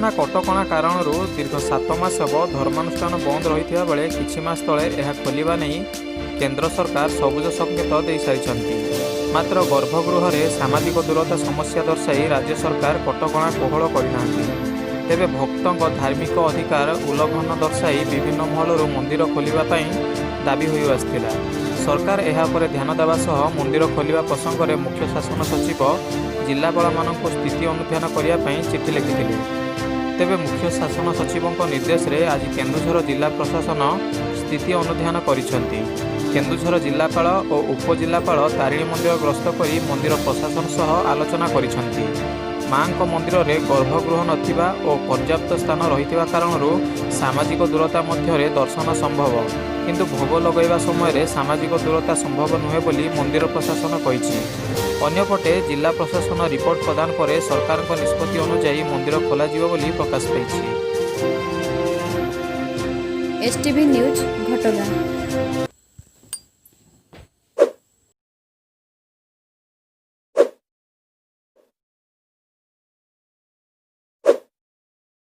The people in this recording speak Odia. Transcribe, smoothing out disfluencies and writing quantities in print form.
କରୋନା କଟକଣା କାରଣରୁ ଦୀର୍ଘ 7 ମାସ ହେବ ଧର୍ମାନୁଷ୍ଠାନ ବନ୍ଦ ରହିଥିବା ବେଳେ କିଛି ମାସ ତଳେ ଏହା ଖୋଲିବା ନେଇ କେନ୍ଦ୍ର ସରକାର ସବୁଜ ସଂକେତ ଦେଇସାରିଛନ୍ତି। ମାତ୍ର ଗର୍ଭଗୃହରେ ସାମାଜିକ ଦୂରତା ସମସ୍ୟା ଦର୍ଶାଇ ରାଜ୍ୟ ସରକାର କଟକଣା କୋହଳ କରିନାହାନ୍ତି। ତେବେ ଭକ୍ତଙ୍କ ଧାର୍ମିକ ଅଧିକାର ଉଲ୍ଲଂଘନ ଦର୍ଶାଇ ବିଭିନ୍ନ ମହଲରୁ ମନ୍ଦିର ଖୋଲିବା ପାଇଁ ଦାବି ହୋଇ ଆସିଥିଲା। ସରକାର ଏହା ଉପରେ ଧ୍ୟାନ ଦେବା ସହ ମନ୍ଦିର ଖୋଲିବା ପ୍ରସଙ୍ଗରେ ମୁଖ୍ୟ ଶାସନ ସଚିବ ଜିଲ୍ଲାପାଳମାନଙ୍କୁ ସ୍ଥିତି ଅନୁଧ୍ୟାନ କରିବା ପାଇଁ ଚିଠି ଲେଖିଥିଲେ। ତେବେ ମୁଖ୍ୟ ଶାସନ ସଚିବଙ୍କ ନିର୍ଦ୍ଦେଶରେ ଆଜି କେନ୍ଦୁଝର ଜିଲ୍ଲା ପ୍ରଶାସନ ସ୍ଥିତି ଅନୁଧ୍ୟାନ କରିଛନ୍ତି। କେନ୍ଦୁଝର ଜିଲ୍ଲାପାଳ ଓ ଉପଜିଲ୍ଲାପାଳ ତାରିଣୀ ମନ୍ଦିର ଗସ୍ତ କରି ମନ୍ଦିର ପ୍ରଶାସନ ସହ ଆଲୋଚନା କରିଛନ୍ତି। ମାଙ୍କ ମନ୍ଦିରରେ ଗର୍ଭଗୃହ ନଥିବା ଓ ପର୍ଯ୍ୟାପ୍ତ ସ୍ଥାନ ରହିଥିବା କାରଣରୁ ସାମାଜିକ ଦୂରତା ମଧ୍ୟରେ ଦର୍ଶନ ସମ୍ଭବ, କିନ୍ତୁ ଭୋଗ ଲଗାଇବା ସମୟରେ ସାମାଜିକ ଦୂରତା ସମ୍ଭବ ନୁହେଁ ବୋଲି ମନ୍ଦିର ପ୍ରଶାସନ କହିଛି। ଅନ୍ୟପଟେ ଜିଲ୍ଲା ପ୍ରଶାସନ ରିପୋର୍ଟ ପ୍ରଦାନ ପରେ ସରକାରଙ୍କ ନିଷ୍ପତ୍ତି ଅନୁଯାୟୀ ମନ୍ଦିର ଖୋଲାଯିବ ବୋଲି ପ୍ରକାଶ ପାଇଛି। ଏସ୍ଟିଭି ନ୍ୟୁଜ୍, ଘଟଗାଁ।